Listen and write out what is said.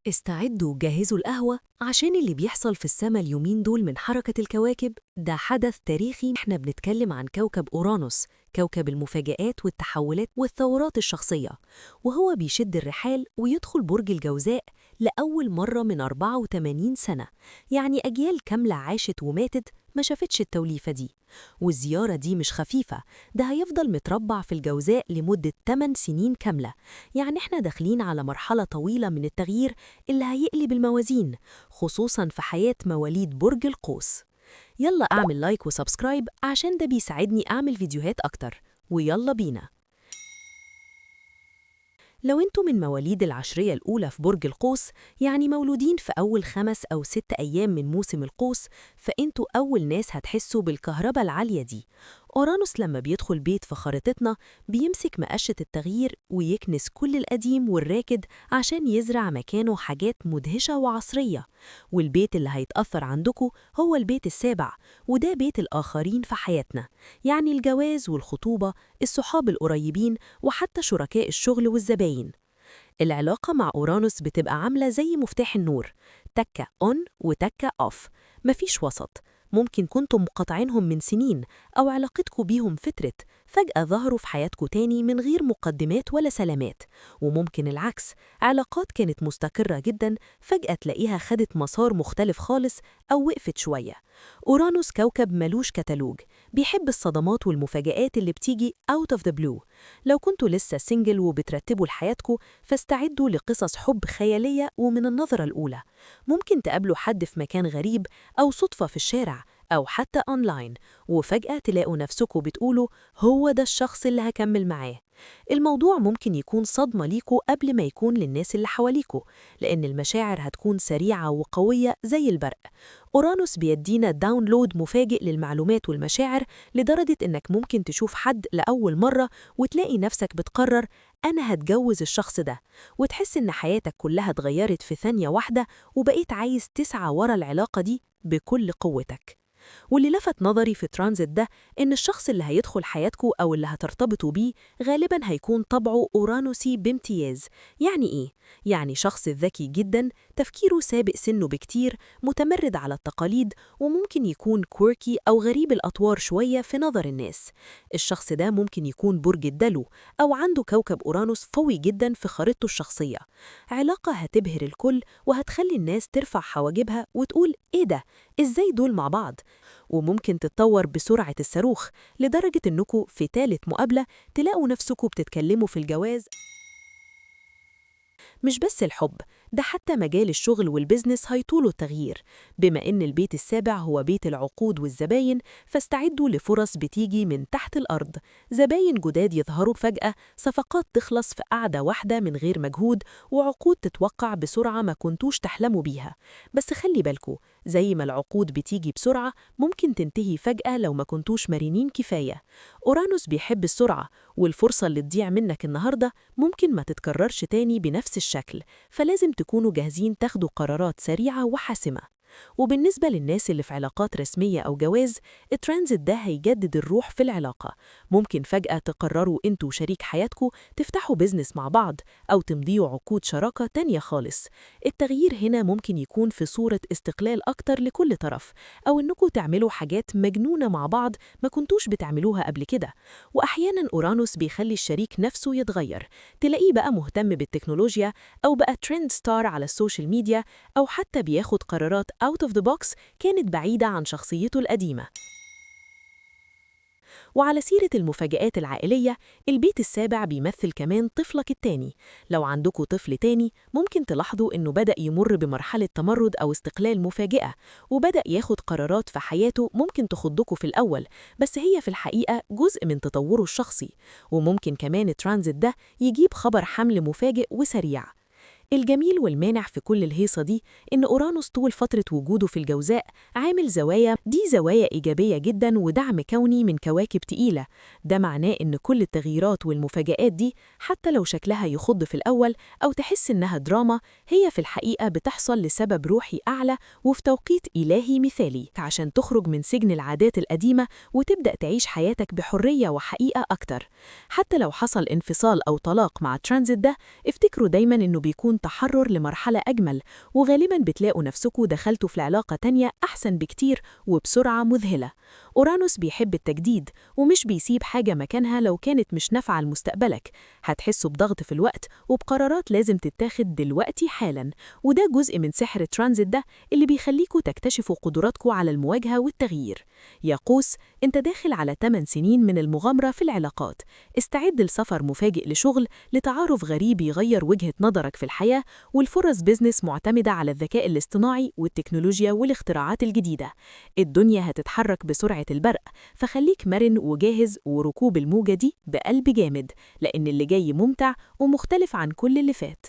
استعدوا وجهزوا القهوة عشان اللي بيحصل في السما اليومين دول من حركة الكواكب ده حدث تاريخي. احنا بنتكلم عن كوكب أورانوس، كوكب المفاجآت والتحولات والثورات الشخصية، وهو بيشد الرحال ويدخل برج الجوزاء لأول مرة من 84 سنة. يعني أجيال كاملة عاشت وماتت ما شافتش التوليفة دي. والزيارة دي مش خفيفة، ده هيفضل متربع في الجوزاء لمدة 8 سنين كاملة. يعني احنا داخلين على مرحلة طويلة من التغيير اللي هيقلب الموازين، خصوصا في حياة مواليد برج القوس. يلا اعمل like و subscribe عشان ده بيساعدني أعمل فيديوهات أكتر، ويلا بينا. لو انتوا من مواليد العشرية الأولى في برج القوس، يعني مولودين في أول 5 أو 6 أيام من موسم القوس، فانتوا أول ناس هتحسوا بالكهرباء العالية دي. أورانوس لما بيدخل بيت في خارطتنا بيمسك مقشة التغيير ويكنس كل القديم والراكد عشان يزرع مكانه حاجات مدهشة وعصرية. والبيت اللي هيتأثر عندكم هو البيت السابع، وده بيت الآخرين في حياتنا، يعني الجواز والخطوبة، الصحاب القريبين، وحتى شركاء الشغل والزباين. العلاقة مع أورانوس بتبقى عاملة زي مفتاح النور، تكة on وتكة off، مفيش وسط. ممكن كنتم مقاطعينهم من سنين أو علاقتكم بيهم فترت، فجأة ظهروا في حياتكم تاني من غير مقدمات ولا سلامات. وممكن العكس، علاقات كانت مستقرة جدا فجأة تلاقيها خدت مسار مختلف خالص أو وقفت شوية. أورانوس كوكب ملوش كتالوج، بيحب الصدمات والمفاجآت اللي بتيجي out of the blue. لو كنتوا لسه single وبترتبوا لحياتكم، فاستعدوا لقصص حب خيالية ومن النظرة الأولى. ممكن تقابلوا حد في مكان غريب أو صدفة في الشارع أو حتى أونلاين، وفجأة تلاقوا نفسكم بتقولوا هو ده الشخص اللي هكمل معاه. الموضوع ممكن يكون صدمة ليكوا قبل ما يكون للناس اللي حواليكوا، لأن المشاعر هتكون سريعة وقوية زي البرق. أورانوس بيدينا download مفاجئ للمعلومات والمشاعر، لدرجة إنك ممكن تشوف حد لأول مرة وتلاقي نفسك بتقرر أنا هتجوز الشخص ده، وتحس إن حياتك كلها اتغيرت في ثانية واحدة، وبقيت عايز تسعى ورا العلاقة دي بكل قوتك. واللي لفت نظري في ترانزيت ده إن الشخص اللي هيدخل حياتكو أو اللي هترتبطوا بيه غالباً هيكون طبعه أورانوسي بامتياز. يعني إيه؟ يعني شخص ذكي جداً، تفكيره سابق سنه بكتير، متمرد على التقاليد، وممكن يكون quirky أو غريب الأطوار شوية في نظر الناس. الشخص ده ممكن يكون برج الدلو أو عنده كوكب أورانوس قوي جداً في خريطته الشخصية. علاقة هتبهر الكل وهتخلي الناس ترفع حواجبها وتقول إيه ده؟ إزاي دول مع بعض؟ وممكن تتطور بسرعة الصاروخ، لدرجة إنكم في ثالث مقابلة تلاقوا نفسكم بتتكلموا في الجواز. مش بس الحب، ده حتى مجال الشغل وال business هيطولوا التغيير. بما إن البيت السابع هو بيت العقود والزباين، فاستعدوا لفرص بتيجي من تحت الأرض، زباين جداد يظهروا فجأة، صفقات تخلص في قعدة واحدة من غير مجهود، وعقود تتوقع بسرعة ما كنتوش تحلموا بيها. بس خلي بالكوا، زي ما العقود بتيجي بسرعة ممكن تنتهي فجأة لو ما كنتوش مرنين كفاية. أورانوس بيحب السرعة، والفرصة اللي تضيع منك النهاردة ممكن ما تتكررش تاني بنفس الشكل، فلازم تكونوا جاهزين تاخدوا قرارات سريعة وحاسمة. وبالنسبة للناس اللي في علاقات رسمية أو جواز، الترانزيت ده هيجدد الروح في العلاقة. ممكن فجأة تقرروا انتوا وشريك حياتكم تفتحوا business مع بعض أو تمضيوا عقود شراكة تانية خالص. التغيير هنا ممكن يكون في صورة استقلال أكتر لكل طرف، أو إنكم تعملوا حاجات مجنونة مع بعض ما كنتوش بتعملوها قبل كده. وأحيانا أورانوس بيخلي الشريك نفسه يتغير، تلاقيه بقى مهتم بالتكنولوجيا أو بقى trend star على ال social media، أو حتى بياخد قرارات out of the box كانت بعيدة عن شخصيته القديمة. وعلى سيرة المفاجآت العائلية، البيت السابع بيمثل كمان طفلك التاني. لو عندكوا طفل تاني، ممكن تلاحظوا إنه بدأ يمر بمرحلة تمرد أو استقلال مفاجئة، وبدأ ياخد قرارات في حياته ممكن تخضكوا في الأول، بس هي في الحقيقة جزء من تطوره الشخصي. وممكن كمان الترانزيت ده يجيب خبر حمل مفاجئ وسريع. الجميل والمانع في كل الهيصة دي إن أورانوس طول فترة وجوده في الجوزاء عامل زوايا، دي زوايا إيجابية جدا ودعم كوني من كواكب تقيلة. ده معناه إن كل التغييرات والمفاجآت دي حتى لو شكلها يخض في الأول أو تحس إنها دراما، هي في الحقيقة بتحصل لسبب روحي أعلى وفي توقيت إلهي مثالي، عشان تخرج من سجن العادات القديمة وتبدأ تعيش حياتك بحرية وحقيقة أكتر. حتى لو حصل انفصال أو طلاق مع الترانزيت ده، افتكروا دايما إنه بيكون بيكون تحرر لمرحلة أجمل، وغالباً بتلاقوا نفسكوا دخلتوا في علاقة تانية أحسن بكتير وبسرعة مذهلة. أورانوس بيحب التجديد ومش بيسيب حاجة مكانها لو كانت مش نافعة لمستقبلك. هتحسوا بضغط في الوقت وبقرارات لازم تتاخد دلوقتي حالاً، وده جزء من سحر الترانزيت ده اللي بيخليكوا تكتشفوا قدراتكوا على المواجهة والتغيير. يا قوس، انت داخل على 8 سنين من المغامرة في العلاقات. استعد لسفر مفاجئ لشغل، لتعارف غريب يغير وجهة نظرك في الحياة، والفرص business معتمدة على الذكاء الاصطناعي والتكنولوجيا والاختراعات الجديدة. الدنيا هتتحرك بسرعة البرق، فخليك مرن وجاهز وركوب الموجة دي بقلب جامد، لأن اللي جاي ممتع ومختلف عن كل اللي فات.